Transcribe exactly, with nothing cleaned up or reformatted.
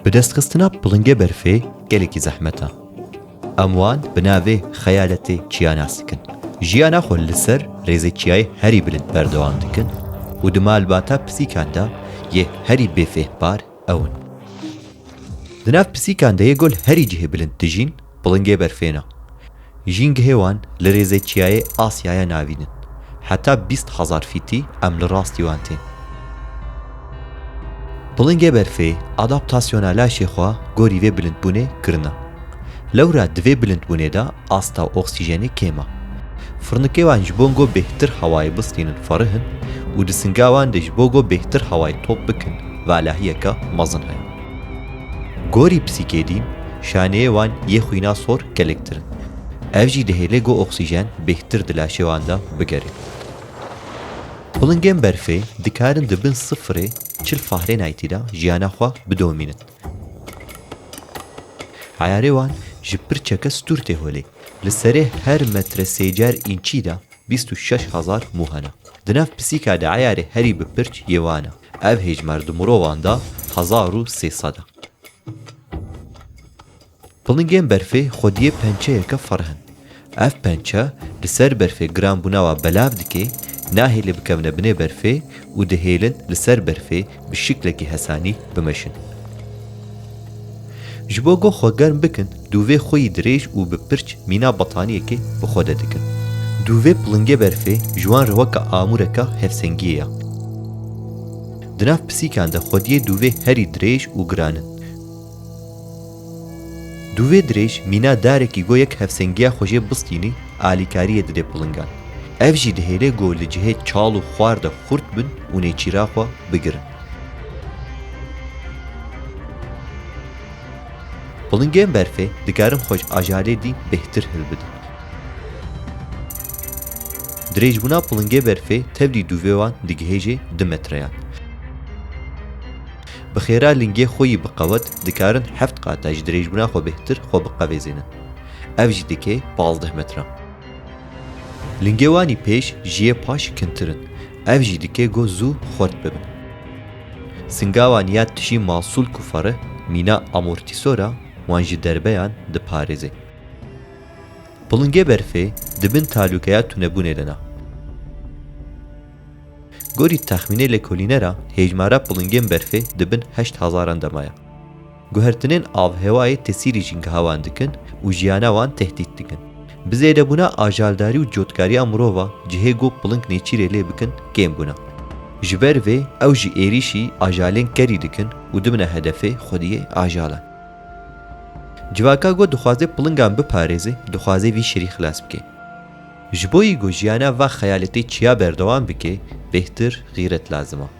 Bi destxistina pilingê berfê gelekî zehmet e. Em wan bi navê xeyaletê çiya nas dikin. Jiyana xwe li ser rêzê çiyayê herî bilind berdewam dikin û di malbata pisîkan de yê herî bêfêhbar ew in. Di nav pisîkan de yê ku li herî cihê bilind dijîn, pilingê berfê ne. Jîngehê wan li rêzê çiyayê Asyaya navîn in. Heta bîst hezar fîtî em li rastî wan tên. Pilingê berfê adaptasyona laşê xwe gorî vê bilindbûnê kirine. Lewra di vê bilindbûnê de asta oksîjenê kêm e. Firnikê wan ji bo ku bêhtir hewayê bistînin ferih in û di singa wan de ji bo ku bêhtir hewayê top bikin, valahiyeke mezin heye. Gorî pisîkê dîn, şaneyê wan yê xwîna sor gelektir in. Ev jî dihêle ku oksîjen bêhtir di laşê wan de bigere. Pilingên berfê dikarin di bin sifirê çil Fahrenheitî de jiyana xwe bidomînin. Eyarê wan ji pirçeke stûr tê holê. Li serê her metre sêcer înçî de bîst û şeş hezar mû hene. Di nav pisîka de eyarê herî bi pirç yê wan e. Ev hêjmar di mirovan de hezar û sê sed e. Pilingên berfê xwediyê pençeyeke ferih in. Ev pençe li ser berfê giranbûna wa belav dike, nahêle bikevine binê berfê û dihêlin li ser berfê bi şiklekî hesanî bimeşin. Ji bo ku xwe germ bikin, dûvê xwe yî dirêj û bi pirç mîna betaniyekê bi xwe de dikin. Dûvê pilingê berfê ji wan re weke amûreke hevsengiyê ye. Di nav pisîkan de xwediyê dûvê herî dirêj û giran in. Dûvê dirêj mîna darekî ku yek hevsengiya xwe jê bistînî alîkariyê dide pilingan. Ev jî dihêle ku li cihê çal û xwar de xurt bin û nêçîra xwe bigirin. Pilingên berfê dikarin xwe ji ajalê dî bêhtir hilbidin. Dirêjbûna pilingê berfê tevlî dûvê wan digihêje du metreyan. Bi xêra lingê xwe yî bi qewet dikarin heft qata ji dirêjbûna xwe bêhtir xwe biqevêzênin. Ev jî dike pazdeh metran. Lingê wan î pêş ji yê paş kintir in. Ev jî dike ku zû xurt bibin. Singa wan ya tijî masûl ku ferih mîna amortîsora wan ji derbeyan diparêze. Pilingê berfê di bin talûkeya tunebûnê de ne. Gorî texmînê lêkolînera hêjmara pilingên berfê di bin heşt hezaran de maye. Guhertinên avhewayê tesîrî jîngeha wan dikin û jiyana wan tehdît dikin. Bi zêdebûna ajaldarî û cotkariya mirova cihê ku piling nêçîrê lê bikin kêm bûne. Ji ber vê ew ji êrîşî ajalên kerî dikin û dibine hedefê xwediyê ajalan. Civaka ku dixwaze pilingan biparêze, dixwaze vî şerî xilas bike. Ji bo yî ku jiyana va xeyaletê çiya berdewam bike, bêhtir xîret lazim e.